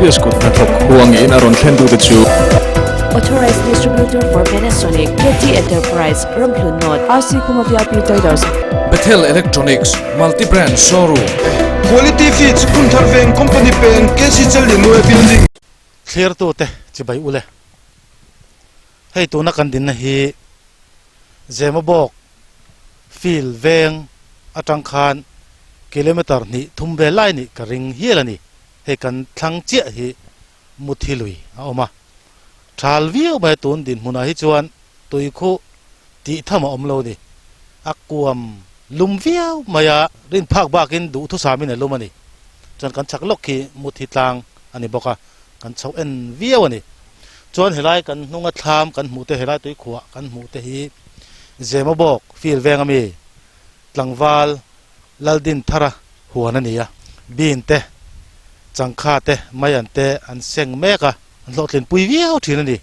LPS kut hnathawk huangin a rawn thlen tute chu. Authorized Distributor for Panasonic, KT Enterprise, Ramhlun North, RC Khuma VIP Traders. Bethel Electronics, Multi Brand Showroom. Quality Feeds, Phunthar Veng Company peng, KC Challianue Building. Thlirtute chibai ule. Hei tuna kan dinna hi Zemabawk field veng atang khan kilometer hnih thum vel lai nih ka ring hial a ni. Hei kan thlang chiah hi Muthi lui a awm a. Thal viau mai tun dinhmunah hi chuan tui khu tih tham a awm lo ni. A kuam lum viau mai a, rin phak bakin duhthusamin a lum a ni. Chuan kan chhak lawk khi Muthi tlang a ni bawk a, kan chho en viau a ni. Chuan helai kan hnunga thlam kan hmuh te, helai tuikhuah kan hmuh te hi Zemabawk field veng ami tlangval Laldin Thara huan a ni a. Bean te, changkha te, maian te an seng mek a, an hlawhtlinpui viau thin a ni.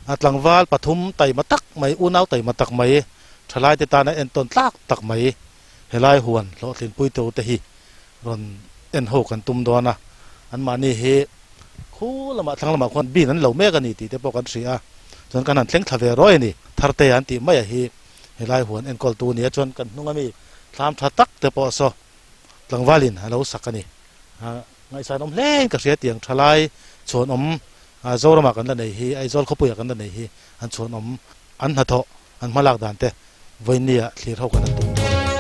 A tlangval pathum taima tak mai, unau taima tak mai, thalai te tana entawn tlak tak mai helai huan hlawhtlinpui tu te hi rawn en ho kan tum dawn a, anmahni hi khu lamah thlang lamah khuan bin an lo mek a ni tih te pawh kan hria a, chuan kan han thleng thla ve rawih a ni. Tharte an tih mai a hi helai huan enkawl tu nia chuan kan hnung ami thlam tha tak te pawh saw tlangvalin a lo sak a ni. Ngaihsan awm hlein ka hria tiang thalai chhuanawm Zoramah kan la nei hi, Aizawl khawpuiah kan la nei hi an chhuanawm an hnathawh an hmalak dan te vawinia thlir ho kan han tum dawn a ni.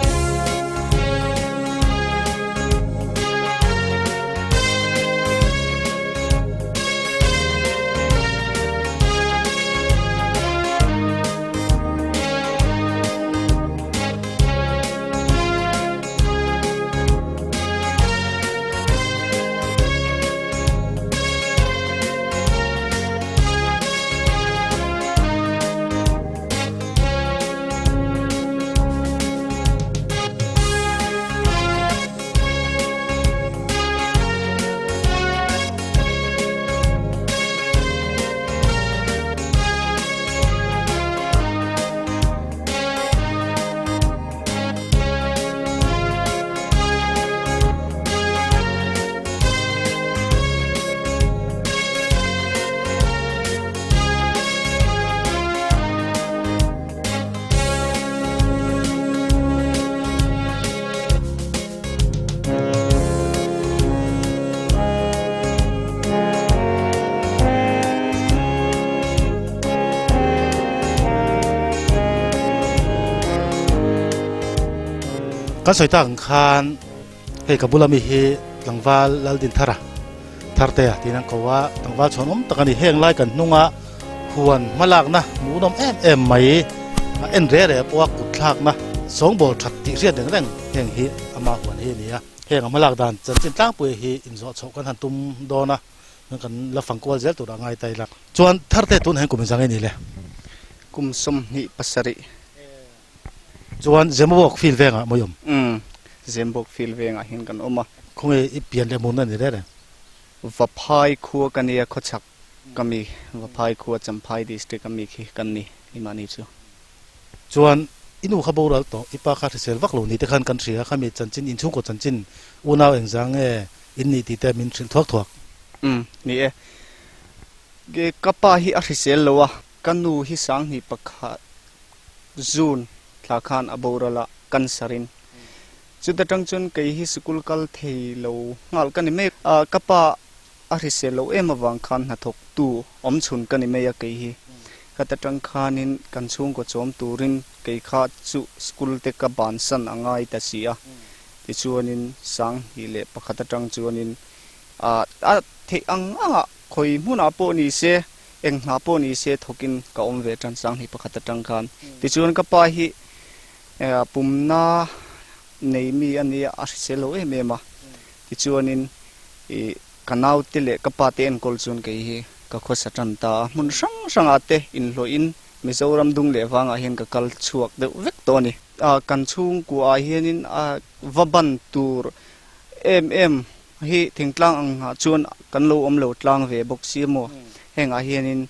Kan sawi tak ang khan hei ka bula mi hi tlangval Laldinthara Thartea tiin an ko a, tlangval chhuan awm tak a ni. Heng lai kan hnunga huan hmalakna hmuhnawm em em mai a en re re pawha kut thlakna sawngbawl that tih hriat reng reng heng hi ama huan hi a ni a. Heng a hmalak dan chanchin tlangpui hi inzawh chhoh kan han tum dawn a, kan la fang kual zel turah ngai ta ila. Chuan Tharte tunah hian kum engzah nge ni le? Kum 27. Chuan Zemabawk field vengah mawi awm? Umm, Zemabawk field vengah hian kan awm a. Khawnge i pian leh hmunna ni reng reng? Vaphai khua ka nia, khawchhak ka mi, Vaphai khua Champhai district a mi khi kan ni, i mahni chu. Chuan i nu kha boral tawh, i pa kha hrisel vak lo ni te khan kan hria, khami chanchin, inchhungkaw chanchin, unau engzah nge in nih tih te min hrilh thuak thuak. Umm, ni e. Ka pa hi a hrisel lo a, ka nu hi 2001 June thla khan a boral a, cancer in. Chuta tang chuan kei hi sikul kal thei lo nghal ka ni mek a, ka pa a hrisel lo em avang khan hnathawk tu awm chhun ka ni mai a kei hi. Khata tang khanin kan chhungkaw chawm turin kei kha chu school te ka bansan a ngai ta si a, tichuanin 2001 atang chuanin a theih ang angah khawi hmunah pawh ni se Eng hna pawh ni se thawkin ka awm ve tan 2001 atang khan. Tichuan ka pa hi pumna nei mi a nia, a hrisel lo em em a. Tichuanin ih ka naute leh ka pa te enkawl chuan kei hi ka khawsa tan ta a. Hmun hrang hrangah te inhlawhin Mizoram dung leh vangah hian ka kal chhuak deuh vek tawh a ni. Kan chhungkuaah hianin va ban tur em em Hi thingtlang ang ah chuan kan lo awm lo tlang ve bawk si maw? Hengah hianin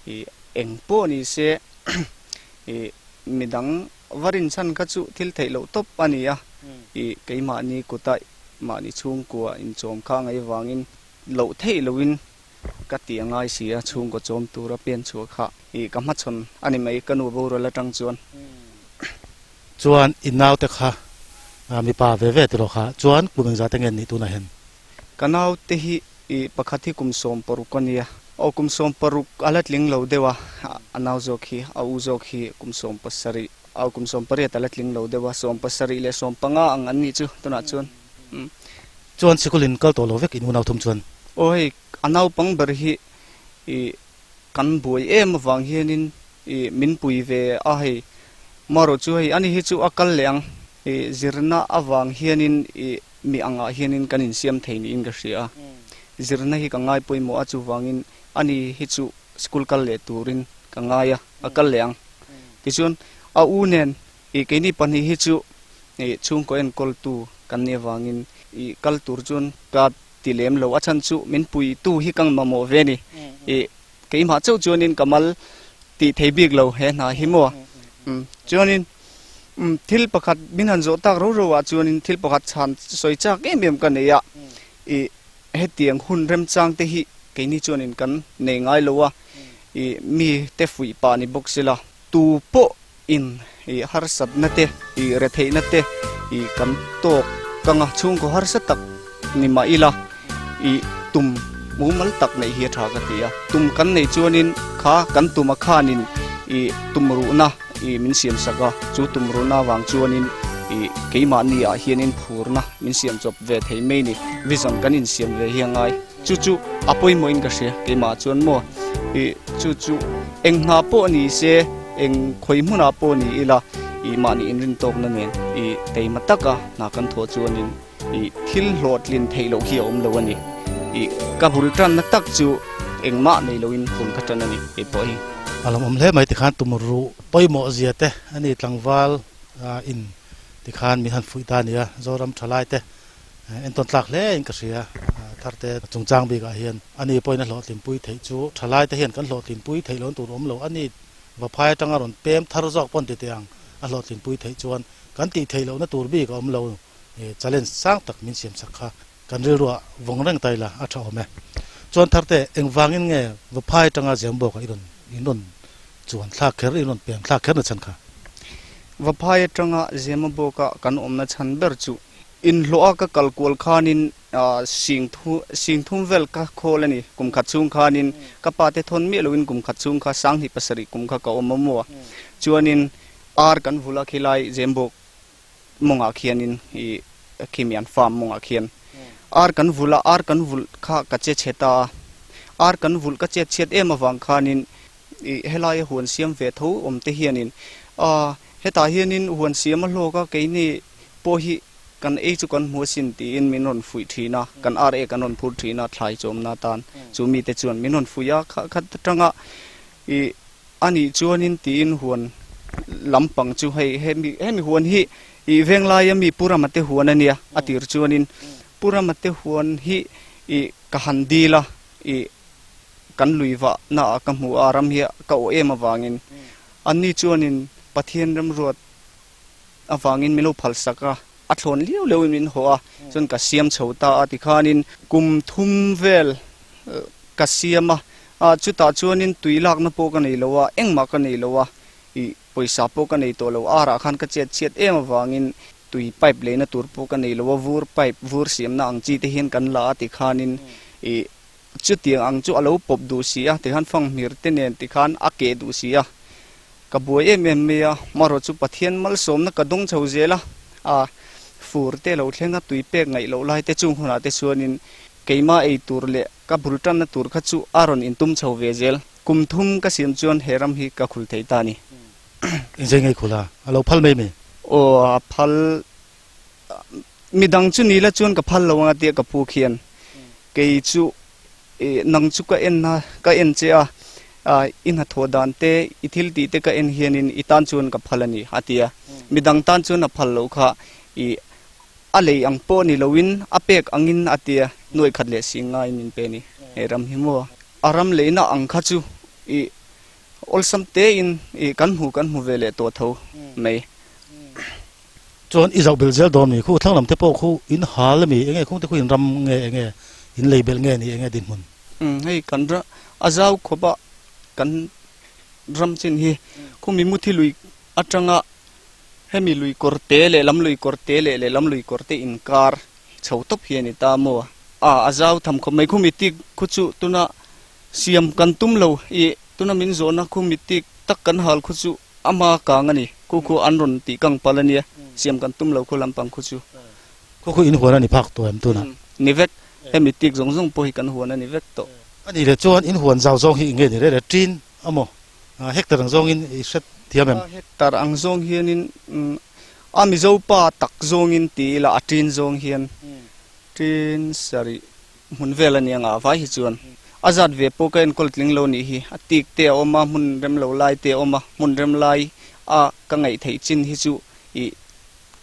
ih eng pawh ni se ih midang va rinchhan kha chu thil theih loh tawp a ni a, ih keimahni kuta mahni chhungkua inchawm kha ngaih vangin loh theih loin ka ti a ngai si a, chhungkaw chawm tura pen chhuah kha i ka hmachhawn a ni mai ka nu boral atang chuan. Chuan i naute kha mipa ve ve tiraw kha chuan kum engzah te nge nih tunah hian? Ka naute hi i pakhat hi kum 16 a nia. Aw kum 16 a la tling lo deuh a, a nau zawk hi, a u zawk hi kum 17, aw kum 18 a la tling lo deuh a, 70 leh 15 ang an nih chu tunah chuan. Chuan sikulin kal tawh lo vek in unau thum chuan. Aw hei a naupang ber hi i kan buai em avang hianin i min pui ve a hei marawh chu hei ani hi chu a kal leh ang i zirna avang hianin i mi angah hianin kan insiam thei niin ka hria a zirna hi ka ngai pawimawh a chuvangin ani hi chu school kal leh turin ka ngai a a kal leh ang tichuan a u nen I keini pahnih hi chu i chhungkaw enkawltu kan nih avangin i kal tur chuan ka ti lem lo. A chhan chu min puitu hi ka mamawh ve a ni. I keimah chauh chuanin ka mal tih thei bik lo he hna hi maw. Chuanin thil pakhat min han zawh tak ro ro ah chuanin thil pakhat chhan sawi chak em em ka nei a. I hetiang hun remchang te hi keini chuanin kan nei ngai lo a. I mi te fuih pah ni bawk sela tu pawh In i harsatna te, i retheihna te i kan tawk kang a, chhungkaw harsa tak ni mah ila i tum mumal tak neih hi a tha ka ti a. Tum kan neih chuanin kha kan tuma khanin i tumruhna i min siam sak a, chu tumruhna avang chuanin i keimahni ah hianin phurna min siam chawp ve thei mai ni, vision kan insiam ve hi a ngai. Chu chu a pawimawhin ka hria keimah chuan maw i chu chu eng hna pawh ni se eng khawi hmunah pawh ni ila i mahni inrin tawkna nen i teima taka hna kan thawh chuanin i thil hlawhtlin theih loh hi a awm lo a ni. I ka bul tanna tak chu engmah nei loin hun ka tan a ni kei pawh hi. A lawmawm hle mai tikhan tum ruh pawimawh zia te a ni tlangval in tikhan min han fuih ta a ni a, Zoram thalai te Entawn tlak hle in ka hria. Tharte chungchang bikah hian ani pawhin a hlawhtlinpui theih chu thalaite hian kan hlawhtlinpui theih loh tur awm lo. Ani Vaphai atanga rawn pem thar zawk pawn ti teh ang a hlawhtlinpui theih chuan kan tih theih lohna tur bik a awm lo. Challenge sang tak min siam sak kha kan rilruah vawng reng ta ila a tha awm e. Chuan Tharte engvangin nge Vaphai atanga Zembawka i rawn in rawn chuan thlak kher in rawn pem thlak kher na chhan kha? Vaphai atanga Zemabawka kan awmna chhan ber chu Inhlawh a ka kal kual khanin sing thu sing thum vel ka khawl a ni. Kum khat chhung khanin ka pa te thawn miah loin kum khat chhung kha 2007 kum kha ka awm a maw. Chuanin ar kan vul a khilai Zembawk mawngah khianin i Khimian farm mawngah khian ar kan vul a, ar kan vulh kha ka che chhe ta a. Ar kan vulh ka chet chhiat em avang khanin i helaia huan siam ve tho awm te hianin hetah hianin huan siam a hlawk a keini pawh hi kan ei chu kan hmu asin tiin min rawn fuih thin a, kan ar ek an rawn phur thin a thlai chawmna atan chu mite chuan min rawn fuih a, kha khat atanga ih a nih chuanin tiin huan lampang chu hei hemi hemi huan hi ih Venglaia mi Pu Rama te huan a nia a tir chuanin Pu Rama te huan hi ih ka han dil a ih kan lui vah naah ka hmu a ram hi ka awh em avangin anni chuanin Pathian remruat avangin min lo phal sak a, a thlawn liau liauin min haw a, chuan ka siam chho ta a tikhanin kum thum vel ka siam a, chutah chuanin tui lakna pawh ka nei lo a, engmah ka nei lo a, ih pawisa pawh ka nei tawh lo, arah khan ka chet chhiat em avangin tui pipe leina tur pawh ka nei lo a, vur pipe, vur siamna ang chi te hian kan la a tikhanin ih chutiang ang chu a lo pawp duh si a, tikhan fanghmir te nen tikhan a keh duh si a. Ka buai em em mai a, marawh chu Pathian malsawmna ka dawng chho zel a, a fur te lo thleng a tui pek ngaih loh lai te chung hunah te chuanin keimah ei tur leh ka bul tanna tur kha chu a rawn intum chho ve zel. Kum thum ka siam chuan he ram hi ka khul thei ta a ni. Inzei ngei khul a, a lo phal mai mai. Aw, a phal. Midang chu ni la chuan ka phal lo anga tia ka pu khian kei chu nang chu ka en a, ka en che a, i hnathawh dan te, i thil tih te ka en hianin i tan chuan ka phal a ni a ti a. Midang tan chuan a phal loh kha i a lei ang pawh ni loin a pek angin a ti a, nuaih khat leh si ngaiin min pe a ni he ram hi maw. A ram leina ang kha chu i awlsam tein i kan hmu kan hmu ve leh tawh tho mai. Chuan i zoh bel zel dawn mi? Khu thlang lam te pawh khu in hal ami? Enge khung te khu in ram nge enge? in lei belh nge ni eng nge dinhmun? Umm hei kan ra a zau khawp a kan ram chin hi khumi muthi lui atanga hemi lui kawr te leh lam lui kawr te leh lehlam lui kawr te inkar chho tawp hi a ni ta maw? A a zau tham khawp mai khumi tik khu chu tuna siam kan tum lo ih tuna min zawhna khumi tik tak kan hal khu chu ama kang a ni khu khu an rawn tih kang pal a nia siam kan tum lo khu lampang khu chu. Khu khu in huan a ni phak tawh em tunah? Ni vek hemi tik zawng zawng pawh hi kan huan a ni vek tawh. A nih leh chuan in huan zau zawng hi eng nge ni reh reh ṭin a maw? Hectare ang zawngin i hret thiam em? Hectare ang zawng hianin a Mizo pa tak zawngin ti ila a ṭin zawng hian ṭin sarih hmun vel a ni ang a vai hi chuan a zat ve pawh ka enkawl tling lo nih hi. A tik te a awm a, hmun rem lo lai te a awm a, hmun rem lai a ka ngaih theih chin hi chu ih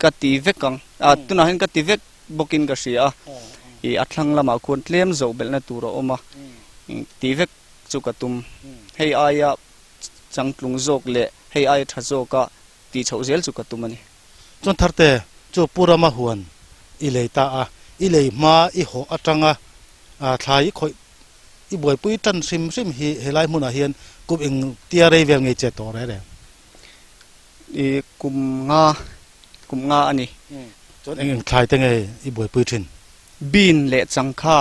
ka ti vek ang. A tunah hian ka ti vek bawkin ka hria a, ih a thlang lamah khuan tlem zoh belhna tur a awm a, ti vek chu ka tum. Hei aia changtlung zawk leh hei aia tha zawka tih chhoh zel chu ka tum a ni. Chuan Tharte chu Pu Rama huan i lei ta a, i lei hma i hawh atanga thlai i khawih i buaipui tan hrim hrim hi helai hmunah hian kum eng tia rei vel ngei che tawh reh reng? I kum nga, kum nga a ni. Chuan eng eng thlai te nge i buaipui thin? Bean leh changkha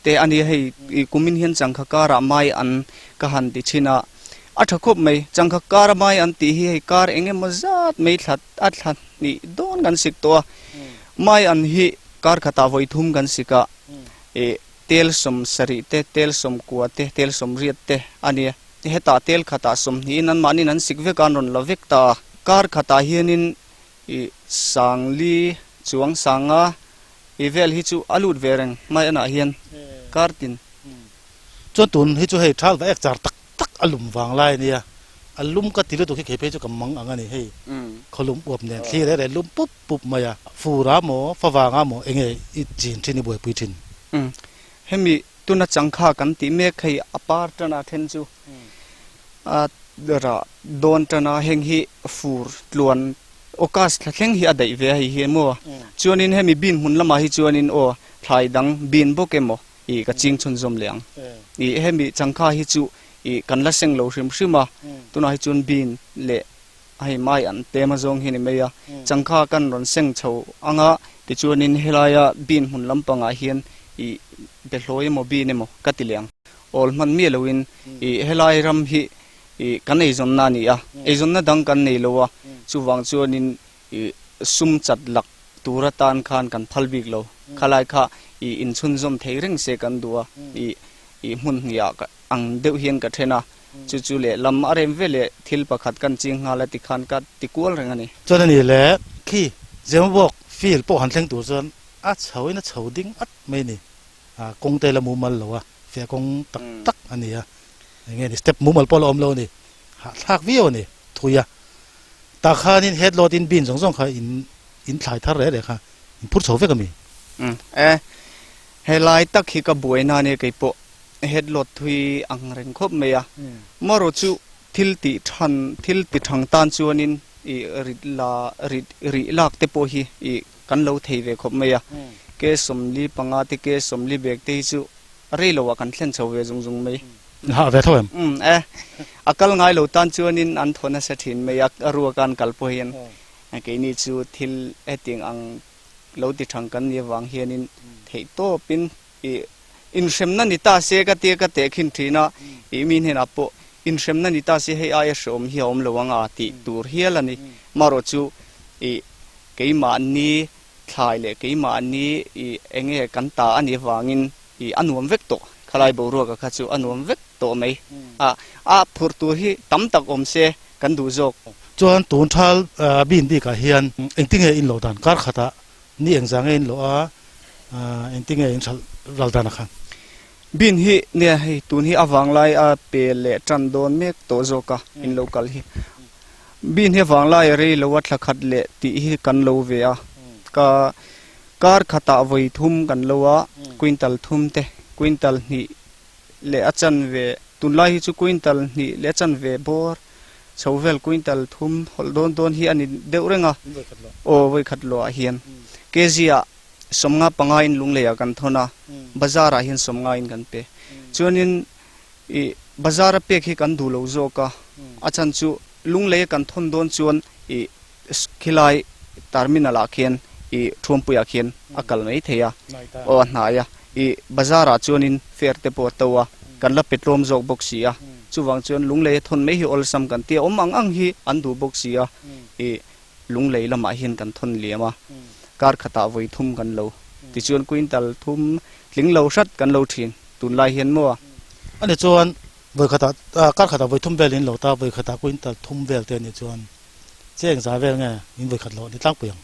te a ni hei i kumin hian changkha karah mai an ka han ti thin a, a tha khawp mai. Changkha kara mai an tih hi hei kar eng emaw zat mai thla a thla hnih dawn kan sik tawh a, mai an hi kar khatah vawi thum kan sik a, ih tel sawmsarih te, tel sawmkua te, tel sawmriat te a ni a. Hetah tel khatah sawmhnihin anmahniin an sik vek a, an rawn la vek ta a. Kar khatah hianin ih sangli chuang sanga ih vel hi chu a lut ve reng mai anah hian kar tin. Chuan tun hi chu hei thal va ek char tak tak a lum vang lai a nia, a lum ka ti lutuk hi kei phei chu ka mang ang a ni hei khawlum uap nen thli reh reh lum pup pup mai a, fur a maw favang a maw enge i chin thin i buaipui thin. Hemi Tuna changkha kan tih mek hei a par tan a then chu a rah dawn tan a heng hi fur tluan August thla thleng hi a daih ve a hei hi emaw chuanin hemi bin hmun lamah hi chuanin aw thlai dang bin bawk emaw ih ka ching chhunzawm leh ang ih hemi changkha hi chu ih kan la seng lo hrim hrim a tunah hi chuan bin leh hei mai an pem a zawng hi ni mai a changkha kan rawn seng chho ang a tichuanin helaia bin hmun lampangah hian ih behlawi emaw bin emaw ka ti leh ang. Awl hman miah loin ih helai ram hi ih kan eizawnna a ni a, eizawnna dang kan nei lo a, chuvang chuanin ih sum chat lak tur atan khan kan phal bik lo. Khalai kha ih inchhunzawm thei reng se kan duh a, ih ih hmun hniah ang deuh hian ka then a, Chu chu lehlam a rem ve leh thil pakhat kan ching nghal a ti khan ka ti kual reng a ni. Chuan a ni le, khi Zemabawk field pawh han thleng tur chuan a chho in a chho ding at mai a ni. Kawng te la mumal lo a, fiah kawng tak tak a ni a, eng nge ni step mumal pawh la awm lo a ni, hahthlak viau a ni thui a. Tah khanin head load in bin zawng zawng kha in in thlai thar reh reh kha in phur chho vek a mi. Umm e, helai tak hi ka buaina a nia keipawh. Headload thui ang reng khawp mai a, marawh chu thil tih than thil ti thang tan chuanin ih rit la rit rih lak te pawh hi ih kan lo thei ve khawp mai a, ke sawmli panga te ke sawmli bag te hi chu rei loah kan thlen chho ve zung zung mai. Hah ve tho em? Umm e, a kal ngai lo tan chuanin an thaw nasa thin mai a, a ruaka an kal pawh hian keini chu thil hetiang ang lo ti thang kan nih avang hianin theih tawpin Ih, inhremna ni ta se ka tia ka tehkhin thin a, ih mi hnenah pawh inhremna ni ta se hei aia hreawm hi a awm lo ang a tih tur hial a ni. Marawh chu ih keimahni thlai leh keimahni ih enge kan ta a nih avangin ih a nuam vek tawh, khalai boruaka kha chu a nuam vek tawh mai. A, a phurh tur hi tam tak awm se kan duh zawk. Chuan tun thal bin bikah hian engtinge in loh dan kar khatah ni engzah nge in loh a, Engtinge in hralh ral dan a khan? Bin hi nia hei tun hi a vanglai a pe leh tan dawn mek tawh zawk a in lo kal hi. Bin hi a vanglai a rei lo a thla khat leh tih hi kan lo ve a. Ka kar khatah vawi thum kan lo a, quintal thum te, quintal hnih leh a chanve, tunlai hi chu quintal hnih leh a chanve bawr chho vel quintal thum hawlh dawn dawn hi a ni deuh reng a, aw vawi khat luah hian kg ah sawmnga panga in lungleiah kan thawn a. Bazar ah hian 50 in kan pe. Chuanin i bazar a pek hi kan duh lo zawk a, a chhan chu lunglei a kan thawn dawn chuan i khilai terminal ah khian i thuampui ah khian a kal mai thei a, aw a hnai a, i bazar ah chuanin fare te pawh a to a, kan la pe tlawm zawk bawk si a, chuvang chuan lunglei a thawn mai hi awlsam kan ti a, awm ang ang hi an duh bawk si a, i lunglei lamah hian kan thawn liam a, kar khatah vawi thum kan lo tichuan quintal thum tling lo hrat kan lo thin tunlai hian maw? Ani chuan vawi khatah kar khatah vawi thum vel in lo ta, vawi khatah quintal thum vel te anih chuan che engzah vel nge in vawi khat loh ni tlangpui ang?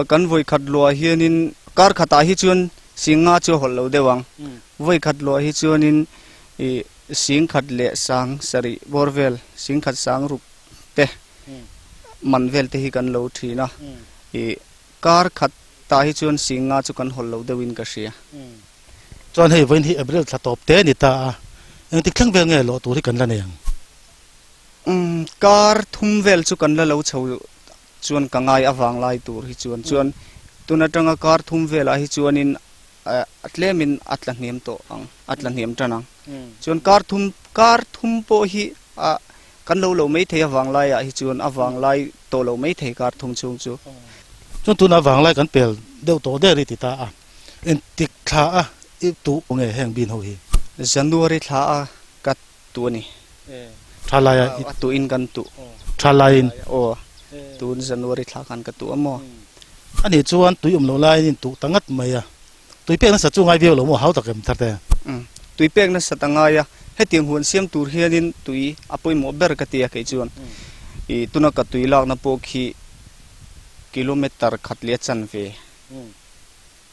Kan vawi khat luah hianin kar khatah hi chuan sing nga chu a hawlh lo deuh ang, vawi khat luah hi chuanin ih sing khat leh sang sarih bawr vel, sing khat sang ruk te man vel te hi kan lo thin a, ih kar khat tah hi chuan sing nga chu kan hawlh lo deuh in ka hria. Chuan hei vawiin hi April thla tawp te a ni ta a, engtik thleng vel nge lawh tur hi kan la nei ang? Umm kar thum vel chu kan la lo chho chuan ka ngai avang lai tur hi chuan chuan tun atanga kar thum velah hi chuanin a tlemin a tla hniam tawh ang, a tla hniam tan ang. Chuan kar thum kar thum pawh hi a Kan lo lo mai thei a vanglai ah hi chuan a vanglai tawh lo mai thei kar thung chhung chu. Chuan tunah vanglai kan pel deuh tawh der i ti ta a, engtik thla a i tuh nge heng bin ho hi? January thla a ka tuh a ni. Tha lai a i. A tuh in kan tuh. Tha lai in. Aw, tun January thla khan ka tuh a maw? Anih chuan tui awm loh laiin in tuh ta ngat mai a. Tui pek nasa chu ngai viau lo maw hau tak em thar te? Umm, tui pek nasa ta ngai a, hetiang huan siam tur hianin tui a pawimawh ber ka ti a kei chuan i tuna ka tui lakna pawh khi kilometer khat leh a chanve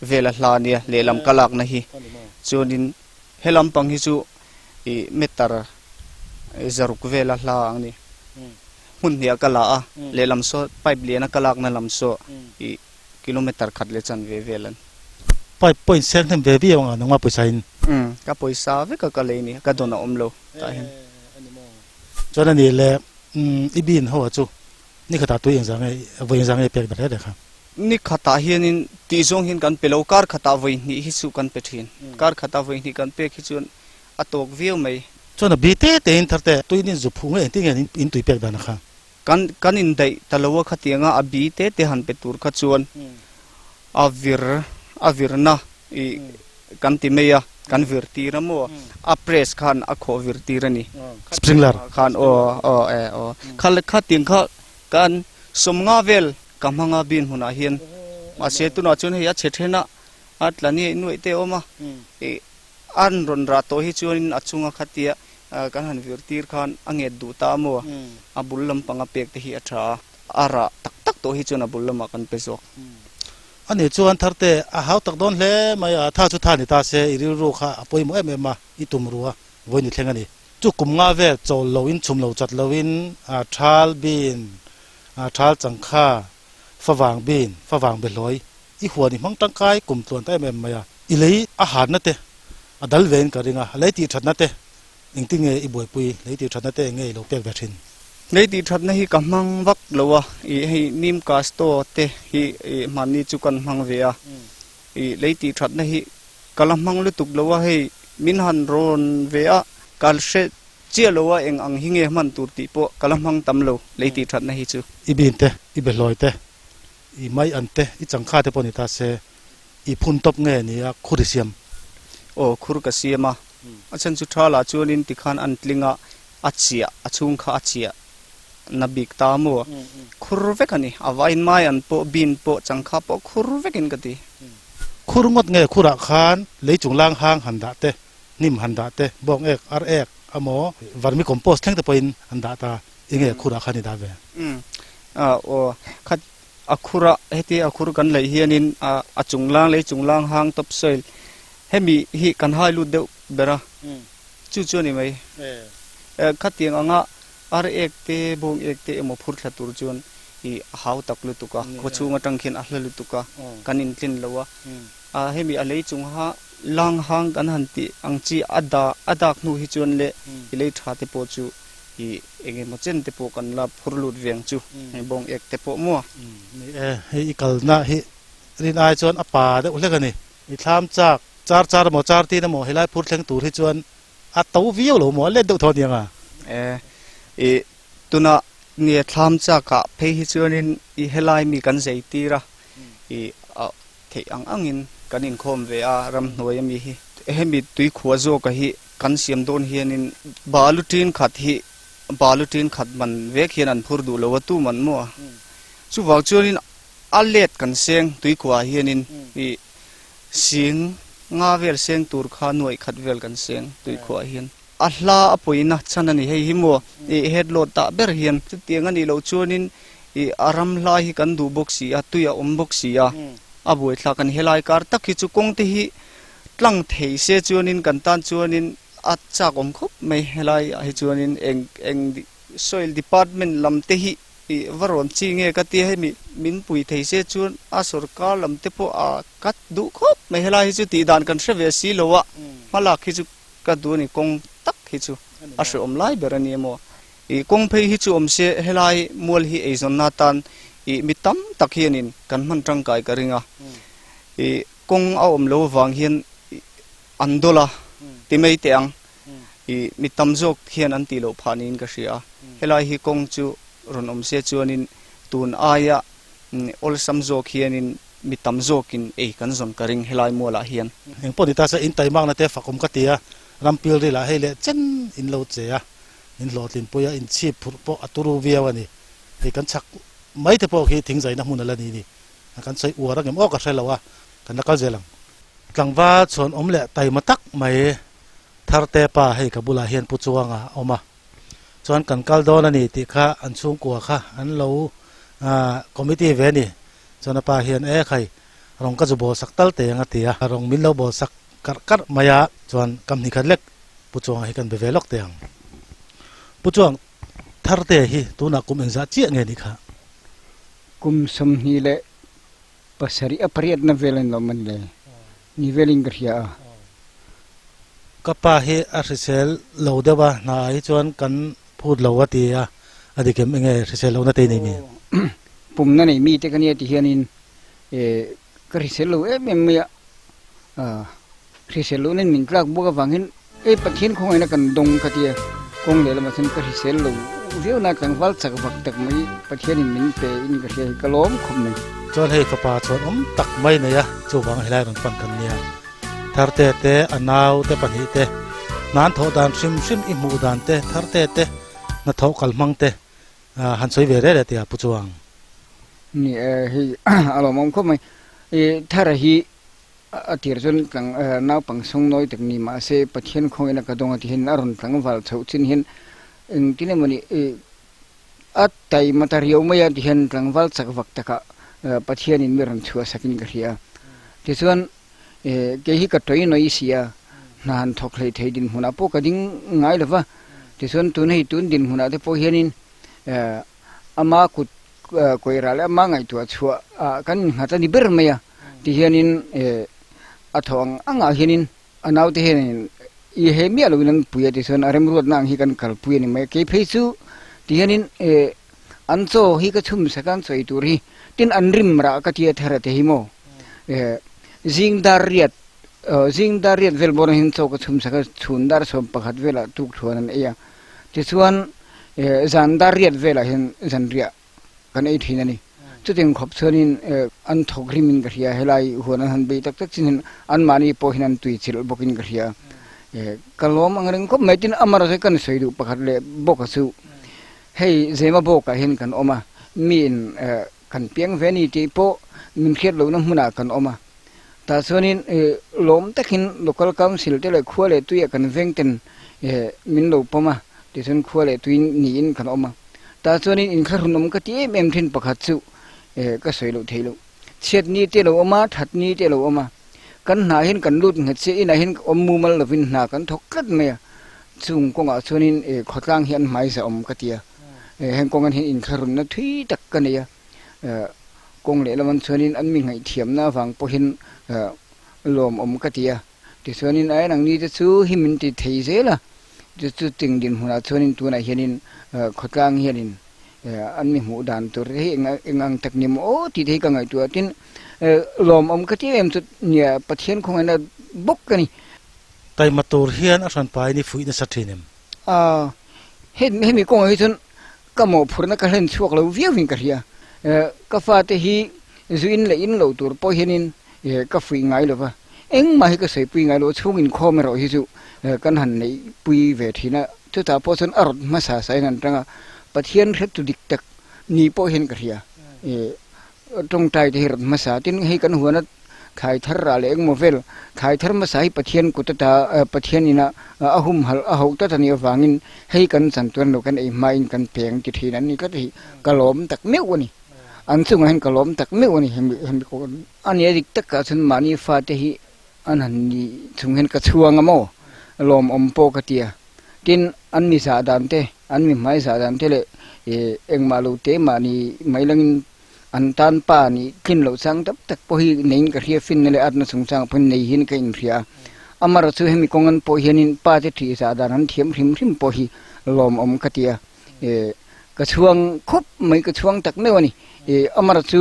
vel a hla ania lehlam ka lakna hi chuanin he lampang hi chu i meter zaruk vel a hla ang ni hmun hnih ah ka la a lehlam saw pipe lian a ka lakna lam saw i Kilometer khat leh chanve vel an. Pipe pawh in seng hnem ve viau ang a nangmah pawisa in. Umm ka pawisa vek a ka lei ni ka dawn a awm lo tah hian. Chuan a nih leh umm i bin ho ah chu ni khatah tui engzah nge vawi engzah nge pek ber rek kha. Ni khatah hianin tih zawng hian kan pe lo kar khatah vawi hnih hi chu kan pe thin kar khatah vawi hnih kan pek hi chuan a tawk viau mai. Chuan a bi te te in thar te tuin in zu phu nge engtin nge in tui pek dan a kha. Kan kan indaih ta lo a khatianga a bi te te han pe tur kha chuan a vir a virna i kan ti mai a, kan vir tir a maw a press khan a khawh vir tir a ni. Sprinkler. Khan aw aw e aw kha khatiang kha kan sawmnga vel ka hmanga bin hmunah hian mahse tunah chuan hei a chhe then a a tla ni nuaih te a awm a i An rawn rah tawh hi chuanin a chunga khatia kan han vir tir khan a nget duh ta maw? A bul lampanga pek te hi a tha a, a rah tak tak tawh hi chuan a bul lamah kan pe zawk. A nih chuan Tharte, a hau tak dawn hle mai a, tha chu tha ni ta se, i rilru kha a pawimawh em em a, i tum ru a, vawi ni thleng a ni. Chu kum nga vel chawl loin chhum lo chat loin thal bin, thal changkha, favang bin, favang behlawi I huan i hmang tangkai kum tluan ta em em mai a, i lei a hatna te a dal vein ka ring a, lei tih thatna te engtin nge i buaipui, lei tih thatna te eng nge i lo pek ve thin? Lei tih thatna hi ka hmang vak lo a, i hei nim kasto te hi i hmanni chu kan hmang ve a, i lei tih thatna hi ka la hmang lutuk lo a, hei min han rawn ve a, ka hre chiah lo a eng ang hi nge hman tur tih pawh ka la hmang tam lo lei tih thatna hi chu. I bin te, i behlawi te, I mai an te, i changkha te pawh ni ta se, i phun tawp nge ni a khur i siam? Aw, khur ka siam a. A chhan chu tha lah chuanin tikhan an tling a, a chiah, a chhung kha a chiah na bik ta maw? Khur vek a ni. A vain mai an pawh, bean pawh, changkha pawh khur vekin ka ti. Khur ngawt nge khurah khan lei chunglang hang han dah te, hnim han dah te, bawng ek, ar ek amaw, vermicompost thleng te pawhin an dah ta. Enge khurah khan i dah ve? Umm aw khat a khura heti a khur kan laih hianin a chunglang lei chunglang hang top soil hemi hi kan hai lut deuh ber a chu chu a ni mai. Khatiang anga ar ek te bawng ek te emaw phur thla tur chuan i hau tak lutuk a khaw chhung atang khian a hla lutuk a kan intlin lo a hemi a lei chung ha lang hang kan han tih ang chi a dah a dak hnu hi chuan leh i lei tha te pawh chu I eng emaw chen te pawh kan la phur lut ve ang chu, hei bawng ek te pawh maw? Ni e, hei i kalna hi rin ai chuan a pa deuh hlek a ni. I thlam chak char char emaw char tin emaw helai phur thleng tur hi chuan a to viau lo maw a let deuh thaw aniang a. E, i tuna nia thlam chak ah phei hi chuanin i helai mi kan zei tir a, i a theih ang angin kan inkhawm ve a ramhnuai ami hi. Hemi tuikhua zawka hi kan siam dawn hianin balu tin khat hi balu tin khat man vek hian an phur duh lo a tu man maw a. Chuvang chuanin A let kan seng tuikhuah ah hianin i sing nga vel seng tur kha nuaih khat vel kan seng tuikhuah ah hian. A hla a pawina chhan a ni hei hi maw i head load tah ber hian chutiang a nih loh chuanin i a ram hla hi kan duh bawk si a, tui a awm bawk si a, a buaithlak a ni. Helai kar tak hi chu kawng te hi tlang thei se chuanin kan tan chuanin a chak awm khawp mai helai ah hi chuanin eng eng soil department lam te hi I va rawn chi nge ka tia hemi min pui thei se chuan a sorkar lam te pawh a kat duh khawp mai helai hi chu tih dan kan hre ve si lo a hmalak hi chu ka duh a ni kawng tak hi chu a hrehawm lai ber a ni emaw i kawng phei hi chu awm se helai mual hi eizawnna atan i mi tam tak hianin kan hman tangkai ka ring a i kawng a awm lo avang hian an dawl a ti mai teh ang. I mi tam zawk hian an tih loh phah niin ka hria a, helai hi kawng chu rawn awm se chuanin tun aia awlsam zawk hianin mi tam zawkin ei kan zawn ka ring helai mualah hian. Eng pawh ni ta se in taimakna te fak awm ka ti a, ram pilril ah hei leh chen in lo che a, in hlawhtlin pui a, in chhip phurh pawh a turu viau a ni. Hei kan chhak mai te pawh khi thingzaina hmun a la ni ni. Kan sawi uar angem aw ka hre lo a, kan la kal zel ang. Tlangval chhuan awm leh taima tak mai Tharte pa hei ka bulah hian Pu Chuanga a awm a, chuan kan kal dawn a ni tih kha an chhungkua kha an lo committee ve a ni. Chuan a pa hian e khai rawng ka zu bawl sak tal teh ang a ti a, rawng min lo bawl sak karh karh mai a, chuan kam hnih khat lek Pu Chuanga hi kan be ve lawk teh ang. Pu Chuang, Tharte hi tunah kum engzah chiah nge nih kha? Kum 27 a pariatna vel an lawm a ni le. Ni velin ka hria a. Ka pa hi a hrisel lo deuh a, hna ah hi chuan kan phut lo a ti a, a dik em enge hrisel lohna te i nei mi? Pumna nei mi te ka nia ti hianin ka hrisel lo em em mai a, hrisel lohna in min tlak bawk avangin ei Pathian khawngaihna kan dawng ka tia, kawng lehlamah chuan ka hrisel lo viau na tlangval chak vak tak mai Pathianin min pe in ka hria hi ka lawm khawp mai. Chuan hei fapa chuan awm tak mai nei a, chuvang helai rawn pan kan nia. Tharte te, a nau te pahnih te, hnan thawh dan hrim hrim i hmuh dan te, tharte te, hnathawh kal hmang te han sawi ve reh reh tia Pu Chuang. Ni e, hei a lawmawm khawp mai. I Thara hi A tir chuan tlang naupang sawngnawi tak ni mahse Pathian khawngin a ka dawng a ti hian a rawn tlangval chhoh chin hian engtin emawni a taima ta riau mai a ti hian tlangval chak vak takah Pathianin mi rawn chhuah sakin ka hria a. Tichuan kei hi ka tawi nawi si a, hna han thawk hlei thei dinhmunah pawh ka ding ngai lo va, tichuan tun hei tun dinhmunah te pawh hianin ama kut kawirah leh ama ngaihtuah chhuah ah kan innghat a ni ber mai a. Ti hianin a tho ang angah hianin a naute hianin i he miah loin an pui a ti chuan a remruatna ang hi kan kalpui a ni mai a. Kei phei chu ti hianin an chaw hi ka chhum sak a, an chawi tur hi tin an rim rah ka tia thar a ti hi maw. Zing dar riat zing dar riat vel bawrah hian chaw ka chhum sak a, chhun dar 11 velah tukthuan an ei a. Tichuan zan dar riat velah hian zanriah kan ei thin a ni. Chutiang khawp chuanin an thawk rimin ka hria, helai huan an han bei tak tak chin hian anmahni pawh hian an tui chilh bawkin ka hria. Ka lawm ang reng khawp mai, tin amarawh chu kan sawi duh pakhat leh bawka chu hei Zema bawkah hian kan awm a, miin kan piang ve a ni tih pawh min hriat lohna hmunah kan awm a. Tah chuanin lawm takin Local Council te leh khua leh tuiah kan veng ten min lo pawm a, tichuan khua leh tui niin kan awm a. Tah chuanin inthlahrunawm ka ti em em thin pakhat chu ka sawi loh theih loh. Chhiat ni te lo awm a, that ni te lo awm a. Kan hnah hian kan lut nghet che inah hian awm mumal lovin hna kan thawk tlat mai a. Chung kawngah chuanin khawtlang hi an hmaiza awm ka ti a. Heng kawngan hian inthlahrunna thui tak ka nei a. Kawng lehlam an chuanin an mi ngaihthiamna avang pawhin lawmawm ka ti a. Tichuanin a en ang ni te chu hi min ti thei zel a, chu chu ting dinhmunah chuanin tunah hianin khawtlang hianin An mi hmuh dan tur te hi eng ang tak ni maw aw tih te hi ka ngaihtuah a, tin lawmawm ka ti em chu nia Pathian khawngaihna bawk ka ni. Taima tur hian a hranpain i fuih nasa thin em? A, hemi kawngah hi chuan ka mawhphurhna ka hlen chhuak lo viau in ka hria. Ka fate hi zu in leh in loh tur pawh hianin ka fuih ngai lo va, engmah hi ka sawipui ngai lo, chhung inkhawm erawh hi chu kan han neihpui ve thin a, chutah pawh chuan a rawt hmasa sain an tang a, Pathian hretu dik tak ni pawh hian ka hria. Tawngtai te hi rawt hmasa, tin hei kan huana thlai thar rah leh engmaw vel, thlai thar hmasa hi Pathian kut ata Pathian ina a humhalh a hauh tlat a nih avangin hei kan chan tuan lo kan ei hmain kan peng ti thin an ni tlat a hi ka lawm tak meuh a ni. An chungah hian ka lawm tak meuh a ni hemi hemi kawng a nia dik takah chuan mahni fate hi an han ni chung hian ka chhuang a maw lawmawm pawh ka ti a tin an mi zah dan te an mi hmai zah dan te leh ih engmah lo te mahni mai langin an tan pa nih tlin loh chang tak tak pawh hi neiin ka hria finna leh atna chungchang pawhin nei hian ka inhria a amarawh chu hemi kawng an pawh hianin pa te thih zah dan an thiam hrim hrim pawh hi lawmawm ka ti a. Ih ka chhuang khawp mai ka chhuang tak meuh a ni. Ih amar chu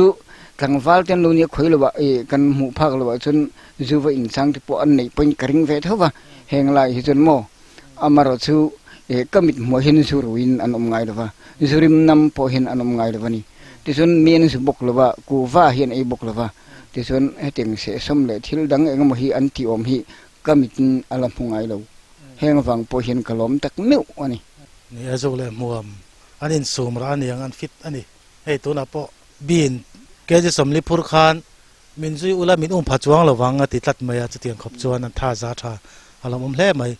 tlangval te an lo nia khawi lovah ih kan hmuh phak lovah chuan zu va inchang te pawh an neih pawhin ka ring ve tho va, heng lai hi chuan maw amarawh chu ih ka mit hmuah hian zu ruiin an awm ngai lova, zu rim nam pawh hian an awm ngai lova ni. Tichuan mi an zu bawk lova, kuhva hi an ei bawk lova, tichuan hetiang sehsawm leh thil dang engemaw hi an tih awm hi ka mitin a la hmu ngai lo. Heng avang pawh hian ka lawm tak meuh a ni. Ni a zuk leh hmuam an insum rah aniang an fit a ni. Hei tunah pawh Bean kg 40 phur khan min zui ula min um pha chuang lo vang a ti tlat mai a, chutiang khawp chuan an tha za tha a lawmawm hle mai.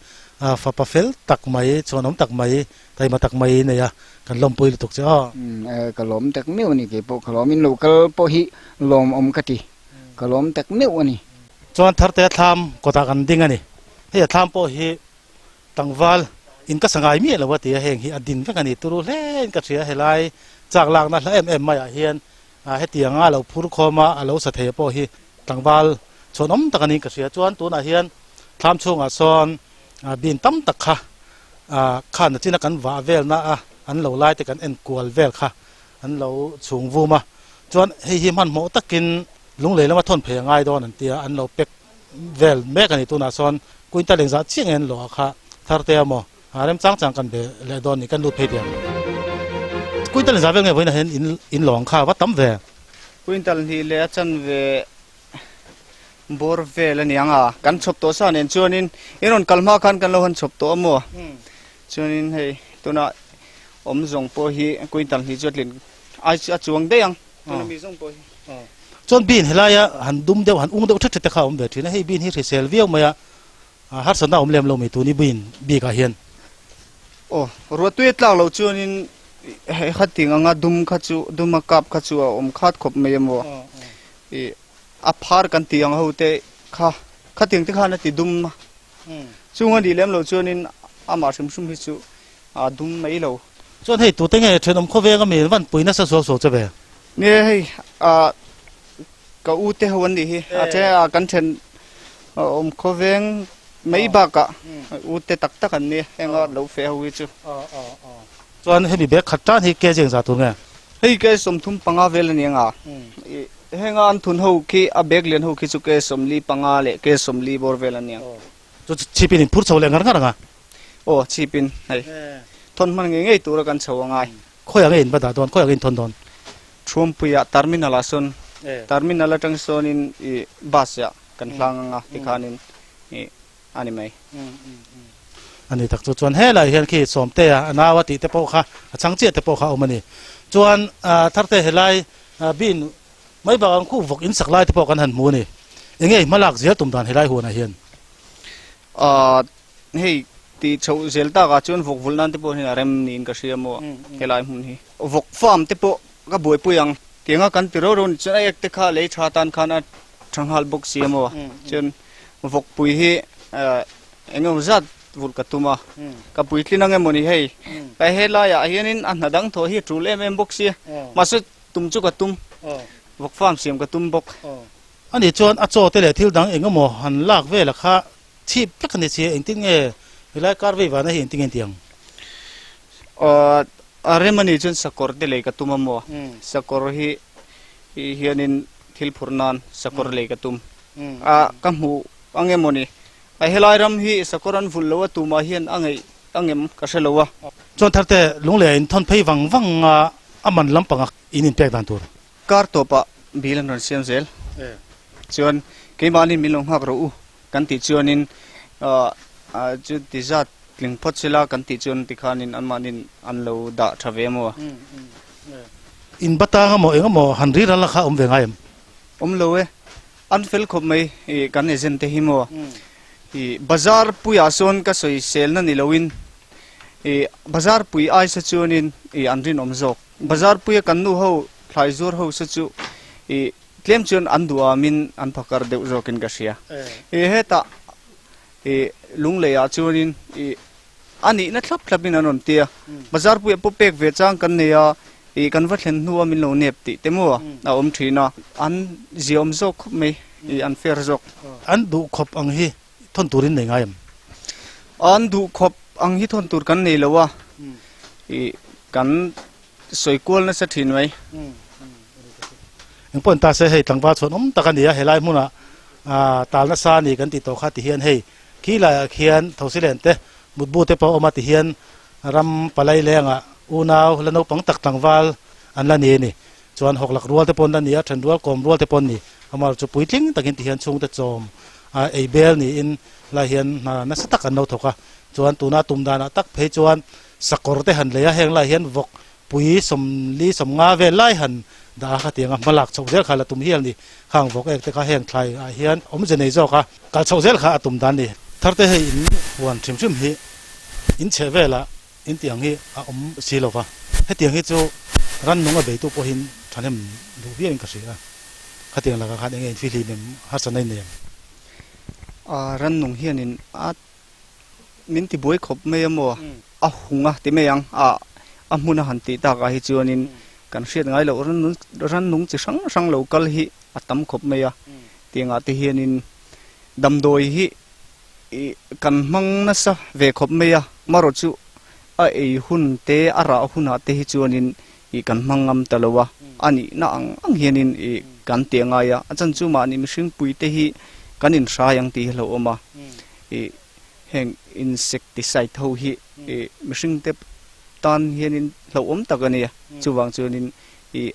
Fapa fel tak mai, chhuanawm tak mai, taima tak mai nei a, kan lawmpui lutuk che aw. Ka lawm tak meuh a ni kei pawh ka lawm in lo kal pawh hi lawmawm ka ti, ka lawm tak meuh a ni. Chuan Tharte a thlam kawtah kan ding a ni. Hei a thlam pawh hi Tlangval in ka sa ngai miah lo a ti a, heng hi a din vek a ni. Turu hle in ka hria, helai chak lakna hla em em maiah hian hetianga a lo phur khawm a, a lo sa thei pawh hi tlangval chhuanawm tak a niin ka hria. Chuan tunah hian thlam chhungah sawn bin tam tak kha khan nachina kan vah velna a an lo lai te kan en kual vel kha an lo chhung vum a. Chuan hei hi hmanhmawh takin lunglei lama thawn phei a ngai dawn an ti a, an lo pack vel mek a ni tunah sawn quintal engzah chiah nge an lawh a kha thar te a maw a rem chang chang kan be leh dawn ni kan lut phei diam quintal engzah vel nge vawiinah hian in in lawng kha va tam ve. Quintal hnih leh a chanve bawr vel a ni ang a kan chhawp tawh sa nen chuanin in rawn kal hma khan kan lo han chhawp tawh a maw chuanin hei tunah awm zawng pawh hi quintal hnih chu a tlin ai a chuang daih ang. Tuna mi zawng pawh hi. Chuan bean helaia han dum deuh han ung deuh thet thet te kha a awm ve thin a, hei bean hi hrisel viau mai a, harsatna a awm lem lo mai tuni bean bikah hian. Aw, ruahtui a tlak loh chuanin hei khating anga dum kha chu duma kap kha chu a awm khat khawp mai emaw ih a phar kan tih ang ho te kha khating te khan a ti dum a, chung a nih lem loh chuanin amah hrim hrim hi chu A dum mai lo. Chuan hei tute nge thenawm khawveng a mi van pui nasa suau suau che ve? Nia hei ah ka u te ho an nih hi a then ah kan then awm khawveng mai bakah u te tak tak an nia heng a lo feh ho hi chu. Chuan hemi bag khat tan hi kg engzah tur nge? Hei kg 35 vel a ni ang a, heng a an thun ho khi a bag lian ho khi chu kg 45 leh kg 40 bawr vel a ni ang. Chu chhipin in phur chho leh ngar ngar ang a. Aw chhipin hei thawn hman ngei ngei tura kan chho a ngai. Khawiah nge in va dah dawn, khawiah nge in thawn dawn? Thuampuiah terminal ah sawn, terminal atang sawnin ih bus ah kan hlang anga tikhanin ih a ni mai. A ni tak chu chuan helai hian khi Sawmtea a nau a tih te pawh kha a chhang chiah te pawh kha a awm a ni. Chuan Tharte helai bin mai bakah ang khu vawk in sak lai te pawh kan han hmu a ni. Enge i hmalak zel tum dan helai huanah hian? Hei tih chhoh zel takah chuan vawk vulh nan te pawh hian a rem niin ka hria maw helai hmun hi. Vawk farm te pawh ka buaipui ang tianga kan ti rau rau ni chuan a ek te kha lei tha tan khan a tha nghal bawk si a maw chuan vawkpui hi eng emaw zat vulh ka tum a ka puitlin ang emaw ni hei ka helaiah hianin a hna dang thawh hi a tul em em bawk sia mahse tum chu ka tum vawk farm siam ka tum bawk. Ani chuan a chaw te leh thil dang eng emaw han lak vel a kha Chhip vek a ni si, engtin nge helai kar vei vana hi engtin nge an ti ang? Aw, A rem a nih chuan sakawr te lei ka tum a maw? Sakawr hi hianin thil phurh nan sakawr lei ka tum a, ka hmuh ang emaw ni? A helai ram hi sakawr an vulh lo a, tumah hian a ngeih ang em ka hre lo a. Chuan tharte lunglei in thawn phei vang vang a, a man lampanga in inpek dan tur. Kar tawpah bill an rawn siam zel. Chuan keimahni min lo nghak rawh u kan tih chuanin chu ti zat tling phawt sela kan tih chuan tikhanin anmahnin an lo dah tha ve maw? In batang emaw eng emaw han ri ral a kha awm ve ngai em? Awm lo e. An fel khawp mai kan agent te hi maw? Bazar puiah sawn ka sawi selna ni loin bazar pui aisa chuanin an rinawm zawk. Bazar puia kan nu ho thlai zuar ho se chu ih tlem chuan an duham in an phakar deuh zawkin ka hria. Ih hetah ih lunglei ah chuanin ih a nihna thlap thlap in an rawn tia. Bazar puia pawh pek ve chang kan nei a, ih kan va thlen hnua min lo nep tih te maw a awm thin a, an ziaawm zawk khawp mai ih an fair zawk. An duh khawp ang hi thawn turin nei ngai em? An duh khawp ang hi thawn tur kan nei lo a, ih kan sawi kual nasa thin mai. Engpawh an ta se hei tlangval chhuan awm tak a ni a, helai hmunah tal nasa a ni kan tih tawh kha ti hian hei khi laiah khian Thosilen te mutbu te pawh a awm a ti hian ram palai lengah unau la naupang tak tlangval an la ni a ni. Chuan hawklak rual te pawh an la ni a, then rual kawm rual te pawh an ni. Amaherawhchu chu puitling takin ti hian chhungte chawm a ei bel niin lai hian hna nasa tak an lo thawk a. Chuan tuna tum danah tak phei chuan sakawr te han lei a, heng lai hian vawk pui sawmli sawmnga vel lai han dah a, khatiang a hmalak chhoh zel kha la tum hial ni. Khang vawk ek te kha heng thlai ah hian awmze nei zawk a, kal chhoh zel kha a tum dan ni. Tharte hei in huan hrim hrim hi in chheh velah In tiang hi a awm si lo va, hetiang hi chu rannung a beitu pawhin thahnem duh viauin ka hria a, khatiang lakah khan enge infihlim em, harsatna in nei em? A rannung hianin a min ti buai khawp mai a maw? A hung a ti mai ang, a a hmun a han tih takah hi chuanin kan hriat ngai loh rannung chi hrang hrang lo kal hi a tam khawp mai a, tiangah te hianin damdawi hi Ih, kan hmang nasa ve khawp mai a, marawh chu a ei hun te, a rah hunah te hi chuanin ih kan hmang ngam ta lo a, a nihna ang ang hianin ih kan ti a ngai a, a chan chu mahni mihring pui te hi kan inhrai ang tih hi hlauhawm a, ih heng insecticide ho hi ih mihring te tan hianin hlauhawm tak a nia, chuvang chuanin ih